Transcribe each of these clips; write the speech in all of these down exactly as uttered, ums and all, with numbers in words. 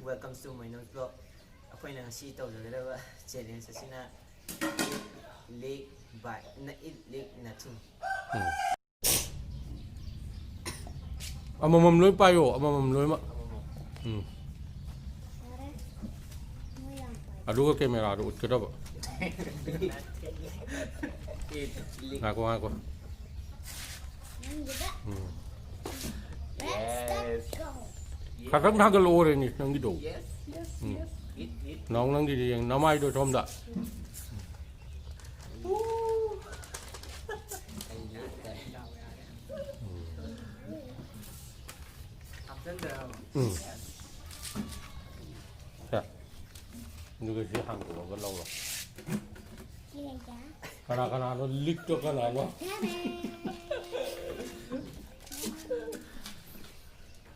Welcome to my new vlog. ꯑꯩꯈꯣꯏꯅ ꯉꯁꯤ ꯇꯧꯖꯒꯗꯕ challenge ꯑꯁꯤꯅ eat lick bite, eat lick nothing. ꯎꯝ꯫ ꯑꯃꯃꯝ ꯂꯣꯏ ꯄꯥꯏꯌꯣ, ꯑꯃꯃꯝ ꯂꯣꯏꯅꯃꯛ꯫ ꯎꯝ꯫ ꯑꯗꯨꯒ ꯀꯦꯃꯦꯔꯥꯗꯣ ꯎꯠꯀꯗꯕ꯫ ꯉꯥꯏꯈꯣ, ꯉꯥꯏꯈꯣ꯫ ꯎꯝ꯫ Yes. ꯈꯇꯪ ꯊꯥꯡꯒꯠꯂꯛꯑꯣ, ꯔꯦꯅꯤ, ꯅꯪꯒꯤꯗꯣ꯫ Yes, yes, ꯎꯝ꯫ Yes. Eat, eat. ꯅꯥꯎ, ꯅꯪꯒꯤꯗꯤ ꯌꯦꯡ, ꯅꯃꯥꯏꯗꯣ ꯁꯣꯝꯗ꯫ ꯍꯥꯞꯆꯟꯗ꯭ꯔꯕ? ꯎꯝ꯫ ꯁꯦ꯫ ꯑꯗꯨꯒ ꯁꯤ ꯍꯥꯡꯗꯣꯛꯑꯒ ꯂꯧꯔꯣ꯫ ꯀꯅꯥ ꯀꯅꯥꯅꯣ ꯂꯤꯛꯇꯣ ꯀꯅꯥꯅꯣ?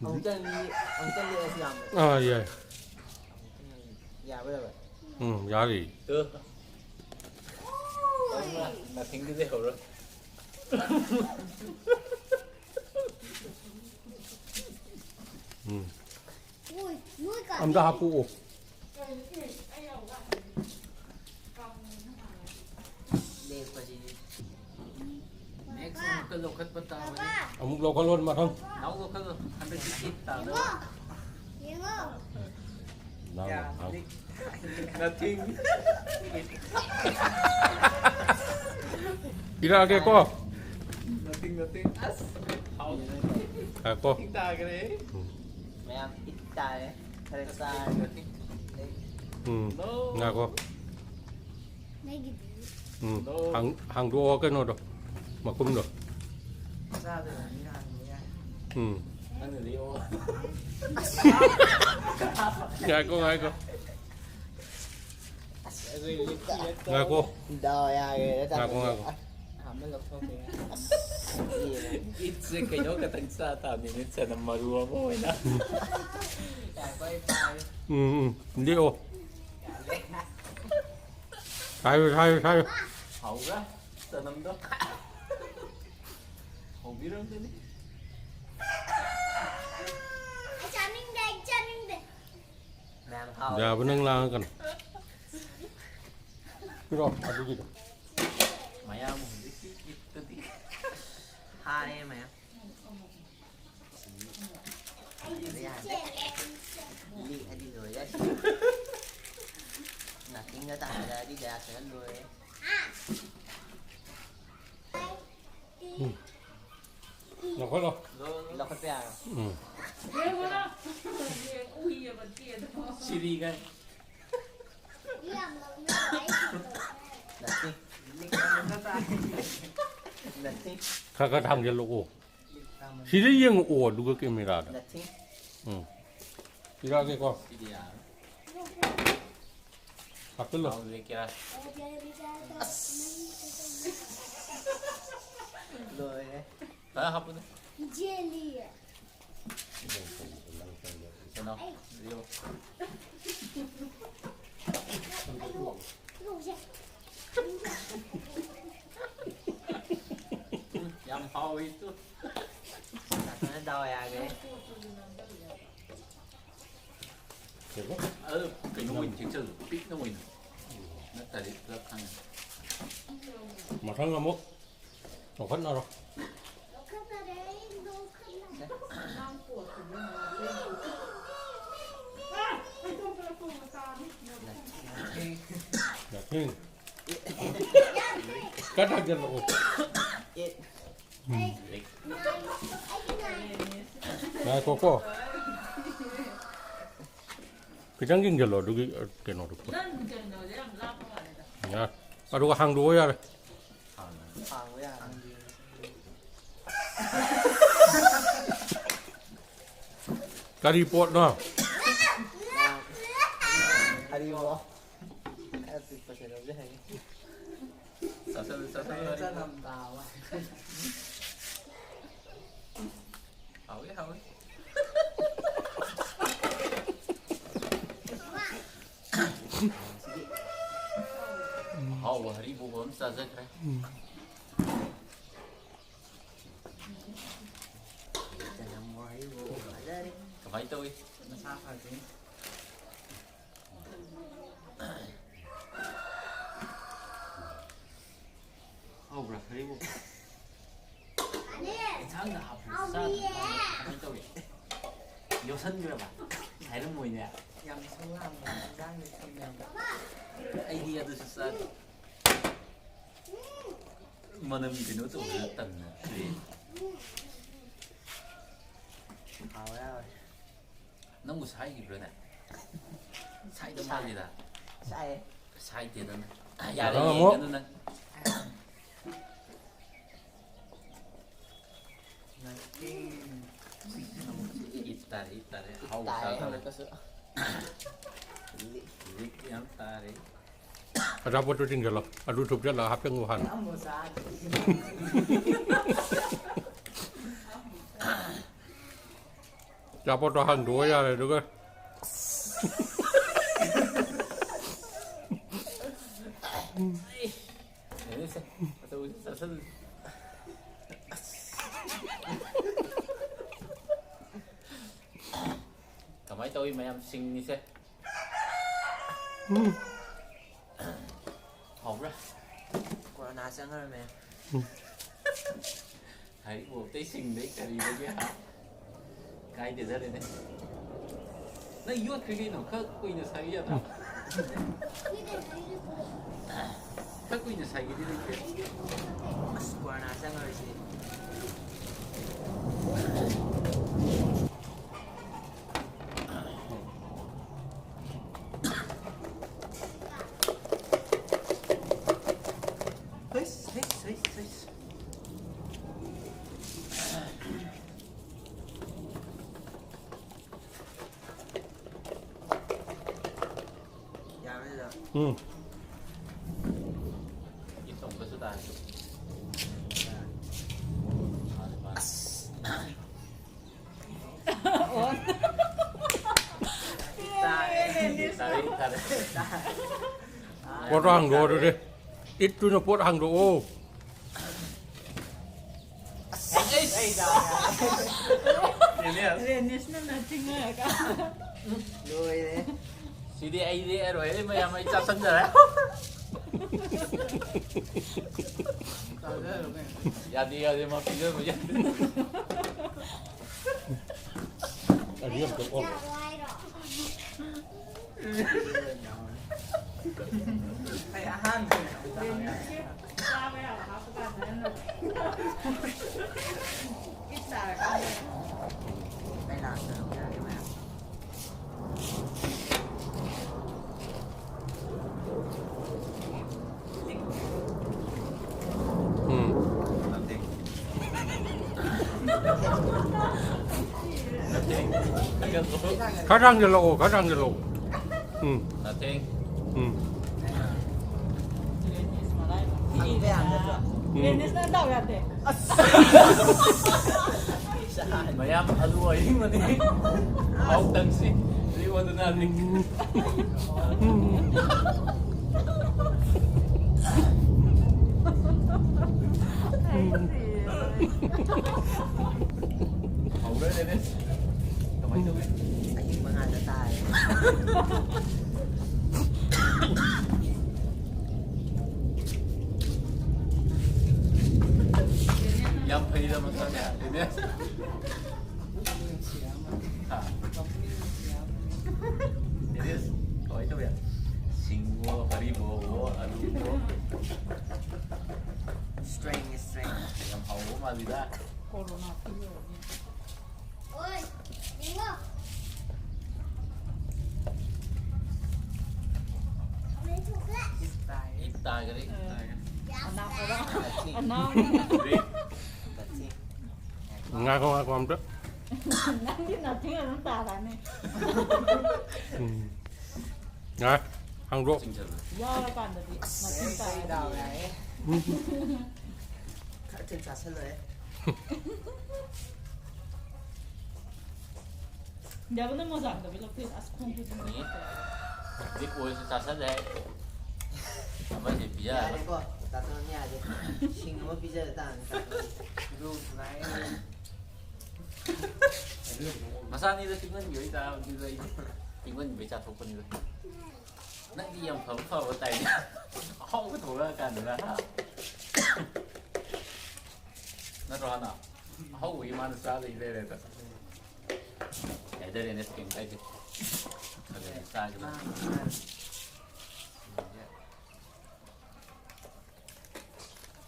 ꯑꯃꯨꯛꯇꯪꯗꯤ, ꯑꯃꯨꯛꯇꯪꯗꯤ ꯑꯁ ꯌꯥꯝꯕ꯫ ꯑꯥ, ꯌꯥꯏ꯫ ꯌꯥꯕ ꯌꯥꯕ꯫ ꯎꯝ, ꯌꯥꯔꯤ꯫ ꯅꯊꯤꯡꯗꯨꯗꯤ ꯍꯧꯔꯣ꯫ ꯎꯝ꯫ ꯑꯝꯇ ꯍꯥꯞꯄꯛꯑꯣ꯫ ꯂꯦꯞꯄꯁꯤꯗꯤ꯫ Next ꯑꯃꯨꯛꯀ ꯂꯧꯈꯠꯄ ꯇꯥꯕꯅꯤ꯫ ꯑꯃꯨꯛ ꯂꯧꯈꯠꯂꯣ ꯃꯊꯪ꯫ ꯅꯥꯎ ꯂꯧꯈꯠꯂꯣ꯫ ꯍꯟꯗꯛꯇꯤ ꯀꯤꯠ ꯇꯥꯗꯧꯔꯦ꯫ ꯅꯪ ꯍꯥꯞ-꯫ Nothing. ꯏꯔꯛꯑꯒꯦꯀꯣ꯫ Nothing, nothing. ꯑꯁ, ꯍꯥꯎ꯫ ꯉꯥꯏꯈꯣ꯫ ꯇꯤꯡ ꯇꯥꯈ꯭ꯔꯦ꯫ ꯎꯝ꯫ ꯃꯌꯥꯝ ꯏꯠ ꯇꯥꯔꯦ꯫ ꯈꯔ ꯆꯥꯔꯦ꯫ Nothing. ꯎꯝ꯫ No. ꯉꯥꯏꯈꯣ꯫ ꯅꯪꯒꯤꯗꯤ꯫ ꯎꯝ꯫ No. ꯍꯥꯡ-, ꯍꯥꯡꯗꯣꯛꯑꯣ ꯀꯩꯅꯣꯗꯣ꯫ ꯃꯈꯨꯝꯗꯣ꯫ ꯆꯥꯗꯣꯏꯔꯣ? ꯃꯤ ꯍꯥꯡꯗꯣꯛ ꯌꯥꯏ꯫ ꯎꯝ꯫ ꯅꯪꯅꯗꯤ ꯑꯣ꯫ ꯉꯥꯏꯈꯣ, ꯉꯥꯏꯈꯣ꯫ ꯑꯁ, ꯑꯩꯈꯣꯏ ꯂꯤꯛꯇ ꯉꯥꯏꯈꯣ꯫ ꯗꯥꯎ ꯌꯥꯒꯦꯔ ꯉꯥꯏꯈꯣ, ꯉꯥꯏꯈꯣ꯫ ꯑꯍꯥꯟꯕ ꯂꯧꯊꯣꯛꯈ꯭ꯔꯦ꯫ ꯏꯠꯁꯦ ꯀꯩꯅꯣ ꯈꯛꯇꯪ ꯆꯥ ꯇꯥꯕꯅꯤꯅꯦ, ꯆꯅꯝ ꯃꯔꯨ ꯑꯃ ꯑꯣꯏꯅ꯫ ꯉꯥꯏꯈꯣ, ꯑꯩ ꯄꯥꯏ꯫ ꯎꯝ, ꯎꯝ꯫ ꯂꯤꯛꯑꯣ꯫ ꯁꯥꯏꯌꯨ, ꯁꯥꯏꯌꯨ, ꯁꯥꯏꯌꯨ꯫ ꯍꯥꯎꯕ꯭ꯔꯥ? ꯆꯅꯝꯗꯣ? ꯍꯧꯕꯤꯔꯝꯒꯅꯤ꯫ ꯌꯥꯕ ꯅꯪ ꯂꯥꯡꯉꯛꯀꯅꯨ꯫ ꯄꯤꯔꯛꯑꯣ ꯑꯗꯨꯒꯤꯗꯣ꯫ ꯃꯌꯥꯝ ꯍꯧꯖꯤꯛꯀꯤ ꯏꯠꯇꯨꯗꯤ ꯍꯥꯔꯦ ꯃꯌꯥꯝ꯫ ꯌꯥꯗꯦ, ꯌꯥꯗꯦ꯫ ꯂꯤꯛꯑꯗꯤ ꯂꯣꯏꯔꯦ꯫ ꯅꯥꯇꯤꯟꯒ ꯇꯥꯁꯤꯜꯂꯛꯑꯗꯤ ꯒ꯭ꯌꯥꯁꯇꯒ ꯂꯣꯏꯔꯦ꯫ ꯎꯝ꯫ ꯂꯧꯈꯠꯂꯣ꯫ ꯂꯧꯈꯠꯄ ꯌꯥꯔꯣꯏ꯫ ꯎꯝ꯫ ꯁꯤꯔꯤꯒ꯫ ꯅꯠꯇꯦ꯫ ꯅꯠꯇꯦ꯫ ꯈꯔ ꯈꯔ ꯊꯥꯡꯖꯜꯂꯛꯑꯣ꯫ ꯁꯤꯗ ꯌꯦꯡꯉꯛꯑꯣ, ꯑꯗꯨꯒ ꯀꯦꯃꯦꯔꯥꯗ꯫ ꯅꯠꯇꯦ꯫ ꯎꯝ꯫ ꯄꯤꯔꯛꯑꯒꯦꯀꯣ꯫ ꯁꯤꯗꯤ ꯌꯥꯔꯣꯏ꯫ ꯍꯥꯞꯆꯤꯜꯂꯣ꯫ ꯍꯥꯎꯗ꯭ꯔꯦ ꯀꯌꯥ꯫ ꯂꯣꯏꯔꯦ꯫ ꯐꯖꯅ ꯍꯥꯞꯄꯨꯅꯦ꯫ ꯀꯩꯅꯣ? ꯂꯤꯌꯣ꯫ ꯎꯝ, ꯌꯥꯝ ꯍꯥꯎꯋꯤ ꯇꯨ꯫ ꯗꯥꯎ ꯌꯥꯒ꯭ꯔꯦ꯫ ꯑꯗꯨ ꯀꯩꯅꯣ ꯑꯣꯏꯅ ꯊꯦꯛꯆꯜꯂꯨ, ꯄꯤꯛꯅ ꯑꯣꯏꯅ꯫ ꯅꯠꯇ꯭ꯔꯗꯤ ꯄꯨꯂꯞ ꯈꯪꯉꯅꯤ꯫ ꯃꯊꯪ ꯑꯃꯨꯛ ꯂꯧꯈꯠꯅꯔꯣ꯫ ꯌꯥꯊꯦꯡ꯫ ꯀꯟꯅ ꯊꯥꯡꯖꯜꯂꯛꯑꯣ꯫ ꯎꯝ꯫ ꯉꯥꯏꯈꯣꯀꯣ꯫ ꯈꯤꯇꯪ ꯌꯦꯡꯁꯤꯜꯂꯣ ꯑꯗꯨꯒꯤ, ꯑ, ꯀꯩꯅꯣꯗꯣ꯫ ꯌꯥ-, ꯑꯗꯨꯒ ꯍꯥꯡꯗꯣꯛꯑꯣ ꯌꯥꯔꯦ꯫ ꯍꯥꯡꯕ ꯌꯥꯔꯅꯤ꯫ ꯀꯔꯤ ꯄꯣꯠꯅꯣ? ꯑꯔꯤꯕꯣ꯫ ꯑꯄꯤꯛꯄꯁꯦ ꯂꯧꯖꯍꯟꯒꯦ꯫ ꯆꯥꯁꯜꯂꯨ, ꯆꯥꯁꯜꯂꯨ, ꯑꯔꯤꯕꯣ꯫ ꯆꯅꯝ ꯇꯥꯕ꯫ ꯍꯥꯎꯏ, ꯍꯥꯎꯏ꯫ ꯑꯍꯥꯎꯕ ꯍꯔꯤꯕꯣꯕ ꯑꯃ ꯆꯥꯖꯈ꯭ꯔꯦ꯫ ꯀꯃꯥꯏꯅ ꯇꯧꯏ? ꯃꯁꯥ ꯐꯗꯣꯏꯅꯤ꯫ ꯍꯥꯎꯕ꯭ꯔꯥ ꯍꯔꯤꯕꯣꯞ? ꯏꯟꯁꯥꯡꯗ ꯍꯥꯞꯄꯗꯤ ꯆꯥꯗ꯭ꯔꯤ꯫ ꯀꯃꯥꯏꯅ ꯇꯧꯏ? ꯌꯣꯠꯁꯟꯈ꯭ꯔꯕ? ꯍꯥꯏꯔꯝꯃꯣꯏꯅꯦ꯫ ꯌꯥꯝ ꯏꯁꯧ ꯂꯥꯡꯕ ꯏꯟꯁꯥꯡꯗ ꯊꯝꯃꯦꯕ꯫ ꯑꯩꯗꯤ ꯑꯗꯨꯁꯨ ꯆꯥꯗꯦ꯫ ꯃꯅꯝ ꯀꯩꯅꯣ ꯇꯧꯕꯗ ꯇꯟꯅ ꯇꯣꯛꯑꯦ꯫ ꯍꯥꯎꯋꯦ, ꯍꯥꯎꯋꯦ꯫ ꯅꯪꯕꯨ ꯁꯥꯏꯈꯤꯕ꯭ꯔꯥꯅꯦ? ꯁꯥꯏꯗ ꯃꯥꯜꯂꯤꯗ꯫ ꯁꯥꯏꯌꯦ꯫ ꯁꯥꯏꯗꯦꯗ ꯅꯪ꯫ ꯑ, ꯌꯥꯔꯦ, ꯌꯥꯔꯦ, ꯑꯃꯨꯛ꯫ ꯌꯦꯡꯒꯅꯨ ꯅꯪ꯫ ꯅꯠꯇꯦ꯫ ꯏꯠ ꯇꯥꯔꯦ, ꯏꯠ ꯇꯥꯔꯦ꯫ ꯑꯍꯥꯎꯕ ꯇꯥꯔꯦ, ꯆꯥꯗꯣꯔꯦ꯫ ꯑꯃꯨꯛꯀꯁꯨ꯫ ꯏꯠ ꯌꯥꯝ ꯇꯥꯔꯦ꯫ ꯑꯆꯥꯄꯣꯠꯇꯣ ꯆꯤꯡꯁꯤꯜꯂꯣ꯫ ꯑꯗꯨ ꯊꯨꯞꯆꯜꯂꯒ ꯍꯥꯞꯆꯤꯟꯈꯣ ꯍꯥꯟꯅ꯫ ꯑꯃꯨꯛ ꯆꯥꯗ꯭ꯔꯤ꯫ ꯑꯆꯥꯄꯣꯠꯇꯣ ꯍꯥꯡꯗꯣꯛꯑ ꯌꯥꯔꯦ, ꯑꯗꯨꯒ꯫ ꯌꯥꯔꯦꯁꯦ, ꯑꯆꯧꯕꯁꯦ ꯆꯥꯁꯜꯂꯨ꯫ ꯀꯃꯥꯏꯅ ꯇꯧꯏ ꯃꯌꯥꯝ ꯁꯤꯡꯉꯤꯁꯦ? ꯍꯥꯎꯕ꯭ꯔꯥ? ꯀꯣꯔꯣꯅꯥ ꯆꯪꯉꯔꯣꯏꯃꯦ꯫ ꯍꯥꯏꯔꯤꯕꯣ, ꯑꯇꯩ ꯁꯤꯡꯗꯩ ꯀꯔꯤꯗꯒꯤ ꯍꯥ? ꯀꯥꯏꯗꯦꯗꯔꯦꯅꯦ꯫ ꯅꯪ ꯌꯣꯠꯈ꯭ꯔꯦ ꯀꯩꯅꯣ? ꯈꯔ ꯀꯨꯏꯅ ꯁꯥꯏꯕ ꯌꯥꯗ꯭ꯔꯣ? ꯈꯔ ꯀꯨꯏꯅ ꯁꯥꯏꯒꯦꯗꯤ ꯂꯩꯇꯦ꯫ ꯑꯁ, ꯀꯣꯔꯣꯅꯥ ꯆꯪꯉꯔꯣꯏꯁꯤ꯫ ꯍꯩꯁ, ꯍꯩꯁ, ꯍꯩꯁ, ꯍꯩꯁ꯫ ꯌꯥꯔꯣꯏꯗ꯫ ꯎꯝ꯫ ꯏꯇꯣꯝꯇꯁꯨ ꯇꯥꯔꯦ꯫ ꯑꯁ꯫ ꯇꯥꯔꯦ, ꯇꯥꯔꯦ꯫ ꯄꯣꯠꯇꯣ ꯍꯥꯡꯗꯣꯛꯑꯣ ꯑꯗꯨꯗꯤ꯫ ꯏꯠꯇꯨꯅ ꯄꯣꯠ ꯍꯥꯡꯗꯣꯛꯑꯣ꯫ ꯔꯦꯅꯤꯁꯅ ꯅꯠꯇꯤꯡ ꯍꯥꯏꯔꯒ꯫ ꯂꯣꯏꯔꯦ꯫ ꯁꯤꯗꯤ ꯑꯩ ꯂꯦꯛꯑꯔꯣꯏ, ꯑꯩ ꯃꯌꯥꯝ ꯑꯩ ꯆꯥꯁꯟꯖꯔꯦ꯫ ꯌꯥꯗꯦ, ꯌꯥꯗꯦ, ꯃꯥ ꯄꯤꯖꯕ ꯌꯥꯗꯦ꯫ ꯑꯅꯤ ꯑꯝꯇ ꯑꯣꯜꯂꯣ꯫ ꯑꯩ ꯑꯍꯥꯟꯕ ꯆꯥꯕ ꯌꯥꯕ ꯍꯥꯞꯄ ꯀꯥꯟꯗ ꯅꯪꯅ ꯏꯠ ꯇꯥꯔꯀꯥꯟꯗ꯫ ꯎꯝ꯫ ꯈꯔ ꯊꯥꯡꯖꯜꯂꯛꯑꯣ, ꯈꯔ ꯊꯥꯡꯖꯜꯂꯛꯑꯣ꯫ ꯎꯝ꯫ ꯎꯝ꯫ ꯎꯝ꯫ ꯃꯌꯥꯝ ꯑꯂꯨ ꯑꯍꯤꯡꯕꯅꯤ꯫ ꯍꯥꯎꯇꯪꯁꯤ꯫ ꯑꯩꯉꯣꯟꯗꯅ ꯅꯤꯛ꯫ ꯍꯧꯔꯦ, ꯗꯦꯅꯤꯁ꯫ ꯀꯃꯥꯏ ꯇꯧꯒꯦ? ꯑꯍꯤꯡꯕ ꯉꯥꯛꯇ ꯇꯥꯔꯦ꯫ ꯌꯥꯝ ꯐꯩꯗ ꯃꯁꯥꯁꯦ, ꯗꯦꯅꯤꯁ꯫ ꯍꯥ? ꯗꯦꯅꯤꯁ, ꯀꯃꯥꯏ ꯇꯧꯒꯦ? ꯁꯤꯡꯉꯣ, ꯀꯔꯤꯕꯣ, ꯑꯂꯨꯕꯣ꯫ Strength, strength꯫ ꯌꯥꯝ ꯍꯥꯎꯕ ꯃꯥꯜꯂꯤꯗ꯫ ꯀꯣꯔꯣꯅꯥ ꯐ꯭ꯔꯤ ꯑꯣꯏꯔꯅꯤ꯫ ꯏꯠ ꯇꯥꯈ꯭ꯔꯦ, ꯏꯠ ꯇꯥꯈ꯭ꯔꯦ꯫ ꯑꯅꯥ-, ꯑꯅꯥ-, ꯉꯥꯏꯈꯣ, ꯉꯥꯏꯈꯣ ꯑꯝꯇ꯫ ꯅꯪꯗꯤ ꯅꯥꯊꯤꯡ ꯑꯗꯨꯝ ꯇꯥꯔꯅꯤ꯫ ꯎꯝ꯫ ꯉꯥꯏ, ꯍꯥꯡꯗꯣꯛ꯫ ꯌꯥꯎꯔꯀꯥꯟꯗꯗꯤ ꯅꯥꯊꯤꯡ ꯇꯥꯔꯅꯤ꯫ ꯈꯔ ꯊꯨꯅ ꯆꯥꯁꯜꯂꯣꯍꯦ꯫ ꯌꯥꯕꯅ ꯃꯣꯖꯥ ꯈꯛꯇ ꯂꯧꯊꯣꯛꯑꯦ꯫ ꯑꯁ, ꯈꯣꯡ ꯈꯨꯠꯁꯨ ꯅꯤꯛꯑꯦ꯫ ꯍꯧꯖꯤꯛ ꯑꯣꯏꯜꯁꯨ ꯆꯥꯁꯜꯂꯦ꯫ ꯑꯃꯁꯦ ꯄꯤꯖꯔꯒ꯫ ꯌꯥꯔꯦꯀꯣ, ꯇꯥꯇꯣꯟ ꯌꯥꯔꯦ꯫ ꯁꯤꯡ ꯑꯃ ꯄꯤꯖꯔ ꯇꯥꯔꯅꯤ, ꯇꯥꯇꯣꯟ꯫ ꯃꯁꯥꯅꯤꯗ ꯆꯤꯛꯍꯟꯈꯤꯕꯩ ꯇꯥꯕꯗꯨꯗ ꯑꯩ ꯏꯃꯟꯕꯩ ꯆꯥꯊꯣꯛꯄꯅꯤꯗ꯫ ꯅꯪꯗꯤ ꯌꯥꯝ ꯐꯕ ꯐꯕ ꯇꯥꯏꯅꯦ꯫ ꯑꯍꯥꯎꯕ ꯊꯣꯛꯂꯛꯑꯀꯥꯟꯗꯅ, ꯍꯥ? ꯅꯠꯇ꯭ꯔꯣ, ꯍꯥꯟꯅ? ꯑꯍꯥꯎꯕꯒꯤ ꯃꯥꯅ ꯆꯥꯗꯣꯏ ꯂꯩꯔꯦꯗ꯫ ꯌꯥꯏꯗꯔꯦꯅꯦ, ꯀꯩꯝ ꯀꯥꯏꯗꯦ꯫ ꯈꯔ ꯈꯔ ꯆꯥꯒꯗꯕꯅꯤ꯫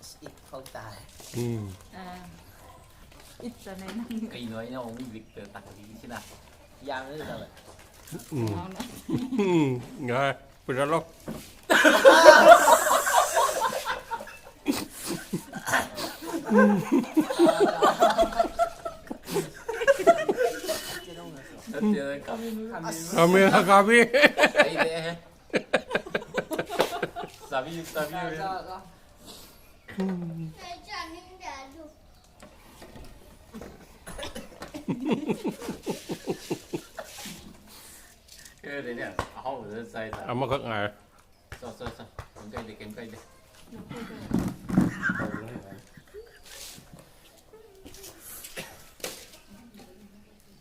ꯑꯁ, ꯏꯠ ꯐꯥꯎ ꯇꯥꯔꯦ꯫ ꯎꯝ꯫ ꯑꯥ꯫ ꯏꯠ ꯆꯠꯅꯩ ꯅꯪ꯫ ꯀꯩꯅꯣ ꯑꯩꯅ ꯑꯃꯨꯛ ꯕꯤꯛꯇ ꯇꯥꯛꯄꯤꯔꯤꯁꯤꯅ? ꯌꯥꯝꯅ ꯇꯧꯋꯦ꯫ ꯎꯝ꯫ ꯎꯝ꯫ ꯌꯥꯔꯦ꯫ ꯄꯨꯁꯜꯂꯣ꯫ ꯅꯠꯇꯦꯗ, ꯀꯥꯃꯦꯟ꯫ ꯀꯥꯃꯦꯟ ꯀꯥꯕꯤ꯫ ꯂꯩꯔꯦ꯫ ꯆꯥꯕꯤꯌꯨ, ꯆꯥꯕꯤꯌꯨ꯫ ꯆꯥ, ꯆꯥ, ꯆꯥ꯫ ꯀꯩꯅꯣꯗꯅꯦ, ꯑꯍꯥꯎꯕꯗ ꯆꯥꯏ ꯆꯥ꯫ ꯑꯃꯈꯛ ꯉꯥꯏꯔꯦ꯫ ꯆꯥ, ꯆꯥ, ꯆꯥ꯫ ꯀꯩꯝ ꯀꯥꯏꯗꯦ, ꯀꯩꯝ ꯀꯥꯏꯗꯦ꯫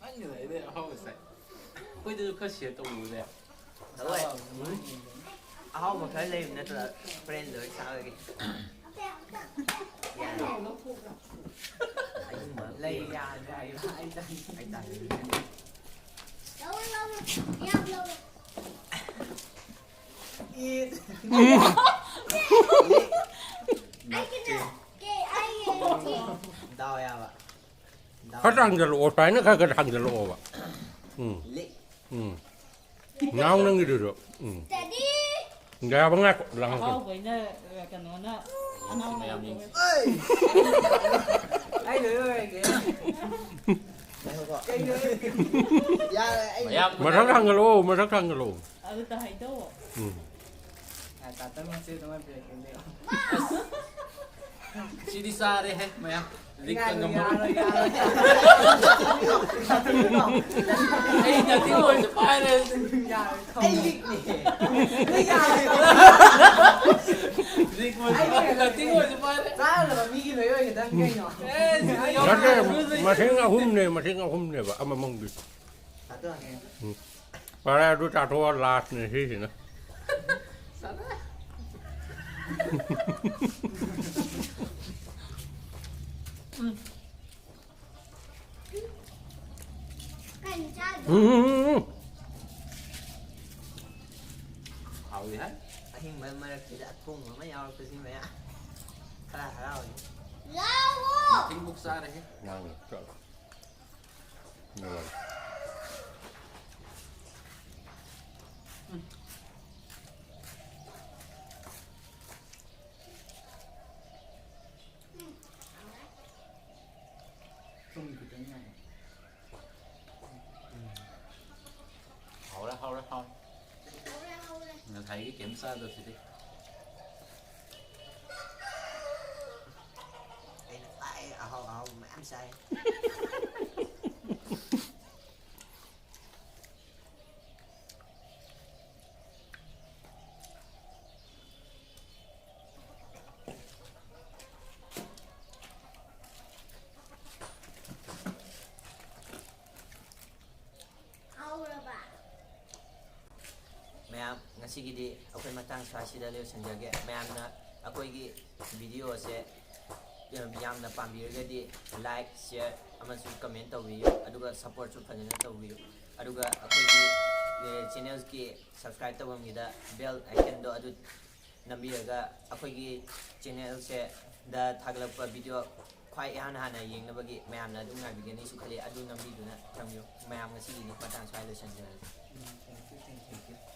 ꯅꯪꯒꯤꯗ ꯑꯩꯗꯤ ꯑꯍꯥꯎꯕ ꯆꯥꯏ꯫ ꯑꯩꯈꯣꯏꯗꯁꯨ ꯈꯔ share ꯇꯧꯕꯤꯌꯨꯅꯦ꯫ ꯍꯣꯏ꯫ ꯑꯍꯥꯎꯕ ꯈꯔ ꯂꯩꯕ ꯅꯠꯇ꯭ꯔ friend ꯂꯣꯏ ꯆꯥꯔꯒꯦ꯫ ꯌꯥꯔꯦ꯫ ꯂꯩ ꯌꯥꯗ꯭ꯔꯦ ꯍꯥꯏꯕ꯫ ꯑꯩ ꯆꯥꯅꯤꯡꯉꯦ꯫ ꯑꯩ ꯆꯥꯅꯤꯡꯉꯦ꯫ ꯏ꯫ ꯗꯥꯎ ꯌꯥꯕ꯫ ꯗꯥꯎ ꯈꯔ ꯌꯥꯕ꯫ ꯊꯥꯡꯖꯜꯂꯛꯑꯣ, ꯁꯨꯃꯥꯏꯅ ꯈꯔ ꯈꯔ ꯊꯥꯡꯖꯜꯂꯛꯑꯣꯕ꯫ ꯎꯝ꯫ ꯂꯤꯛ꯫ ꯎꯝ꯫ ꯅꯥꯎ ꯅꯪꯒꯤꯗꯨꯁꯨ꯫ ꯎꯝ꯫ ꯌꯥꯕ ꯉꯥꯏꯈꯣ, ꯂꯥꯡꯉꯛꯀꯅꯨ꯫ ꯑꯍꯥꯎꯕꯩꯅ, ꯑ, ꯀꯩꯅꯣꯅ ꯑꯅꯥꯎ ꯃꯌꯥꯝ ꯌꯦꯡꯁꯤ꯫ ꯑꯩ ꯂꯣꯏ ꯂꯣꯏꯔꯒꯦ꯫ ꯉꯥꯏꯈꯣꯀꯣ꯫ ꯀꯩꯅꯣ? ꯌꯥꯔꯦ, ꯑꯩ ꯃꯌꯥꯝ ꯃꯊꯪ ꯊꯥꯡꯒꯠꯂꯛꯑꯣ, ꯃꯊꯪ ꯊꯥꯡꯒꯠꯂꯛꯑꯣ꯫ ꯑꯗꯨ ꯇ ꯍꯥꯏꯗꯧ꯫ ꯎꯝ꯫ ꯉꯥꯏ, ꯇꯥꯇ ꯃꯆꯦ ꯑꯗꯨꯃꯥꯏꯅ ꯄꯤꯔꯛꯀꯦ꯫ ꯁꯤꯗꯤ ꯆꯥꯔꯦꯍꯦ, ꯃꯌꯥꯝ꯫ ꯂꯤꯛꯇ ꯉꯥꯏꯈꯣ, ꯉꯝꯃꯔꯣꯏ꯫ ꯌꯥꯔꯣꯏ, ꯌꯥꯔꯣꯏ, ꯌꯥꯔꯣꯏ꯫ ꯑꯩ ꯅꯠꯇꯤꯡ ꯑꯣꯏꯔꯁꯨ ꯄꯥꯏꯔꯦ꯫ ꯌꯥꯔꯣꯏ, ꯊꯝꯃꯣ꯫ ꯑꯩ ꯂꯤꯛꯅꯦ꯫ ꯅꯪ ꯌꯥꯔꯣꯏ꯫ ꯂꯤꯛ ꯑꯣꯏꯔꯁꯨ ꯄꯥꯏꯔꯦ, ꯅꯠꯇꯤꯡ ꯑꯣꯏꯔꯁꯨ ꯄꯥꯏꯔꯦ꯫ ꯆꯥꯒꯗꯕ ꯃꯤꯒꯤ ꯂꯣꯏ ꯑꯣꯏꯒꯗꯕꯅꯤ ꯀꯩꯅꯣ꯫ ꯑꯦ, ꯁꯤꯗꯤ ꯌꯥꯎꯗꯦ꯫ ꯅꯠꯇꯦ, ꯃꯁꯤꯡ ꯑꯍꯨꯝꯅꯦ, ꯃꯁꯤꯡ ꯑꯍꯨꯝꯅꯦꯕ, ꯑꯃꯃꯝꯒꯤ꯫ ꯇꯥꯇꯣ꯫ ꯎꯝ꯫ ꯐꯔꯦ, ꯑꯗꯨ ꯆꯥꯊꯣꯛꯑꯣ, ꯂꯥꯁꯅꯦ ꯁꯤꯁꯤꯅ꯫ ꯎꯝ, ꯎꯝ, ꯎꯝ, ꯎꯝ꯫ ꯍꯥꯎꯏ ꯍꯥꯏ꯫ ꯑꯍꯤꯡꯕ ꯃꯔꯛꯁꯤꯗ ꯑꯊꯣꯡꯕ ꯑꯃ ꯌꯥꯎꯔꯛꯄꯁꯤ ꯃꯌꯥꯝ ꯈꯔ ꯍꯔꯥꯎꯏ꯫ ꯂꯥꯛꯑꯣ! ꯃꯇꯤꯡꯕꯨꯛ ꯆꯥꯔꯦꯍꯦ꯫ ꯅꯪꯅ ꯆꯠꯂꯣ꯫ ꯅꯨꯡꯉꯥꯏ꯫ ꯊꯨꯝ ꯈꯤꯇꯪ ꯌꯥꯝꯃꯦ꯫ ꯎꯝ꯫ ꯍꯥꯎꯔꯦ, ꯍꯥꯎꯔꯦ, ꯍꯥꯎꯔꯦ꯫ ꯉꯁꯥꯏꯒꯤ ꯀꯩꯝ ꯆꯥꯗꯕꯁꯤꯗꯤ꯫ ꯑꯩꯅ ꯈ꯭ꯋꯥꯏ ꯑꯍꯥꯎ ꯑꯍꯥꯎꯕ ꯃꯌꯥꯝ ꯆꯥꯏ꯫ ꯍꯥꯎꯔꯕ? ꯃꯌꯥꯝ, ꯉꯁꯤꯒꯤꯗꯤ ꯑꯩꯈꯣꯏ ꯃꯇꯥꯡ ꯁ꯭ꯋꯥꯏꯁꯤꯗ ꯂꯣꯏꯁꯤꯟꯖꯒꯦ꯫ ꯃꯌꯥꯝꯅ ꯑꯩꯈꯣꯏꯒꯤ video ꯑꯁꯦ ꯌꯥꯝꯅ ꯄꯥꯝꯕꯤꯔꯒꯗꯤ like, share ꯑꯃꯁꯨꯡ comment ꯇꯧꯕꯤꯌꯨ, ꯑꯗꯨꯒ supportꯁꯨ ꯐꯖꯅ ꯇꯧꯕꯤꯌꯨ꯫ ꯑꯗꯨꯒ ꯑꯩꯈꯣꯏꯒꯤ, ꯑꯦ, channelꯒꯤ subscribe ꯇꯧꯐꯝꯒꯤꯗ bell iconꯗꯣ ꯑꯗꯨ ꯅꯝꯕꯤꯔꯒ ꯑꯩꯈꯣꯏꯒꯤ channelꯁꯦ ꯗ ꯊꯥꯒꯠꯂꯛꯄ video ꯈ꯭ꯋꯥꯏ ꯏꯍꯥꯟ ꯍꯥꯟꯅ ꯌꯦꯡꯅꯕꯒꯤ ꯃꯌꯥꯝꯅ ꯑꯗꯨꯝ ꯉꯥꯏꯕꯤꯒꯅꯤꯁꯨ ꯈꯜꯂꯤ꯫ ꯑꯗꯨ ꯅꯝꯕꯤꯗꯨꯅ ꯊꯝꯕꯤꯌꯨ꯫ ꯃꯌꯥꯝ ꯉꯁꯤꯒꯤꯗꯤ ꯃꯇꯥꯡ ꯁ꯭ꯋꯥꯏ ꯂꯣꯏꯁꯤꯟꯖꯔꯒꯦ꯫ ꯎꯝ, thank you, thank you, thank you꯫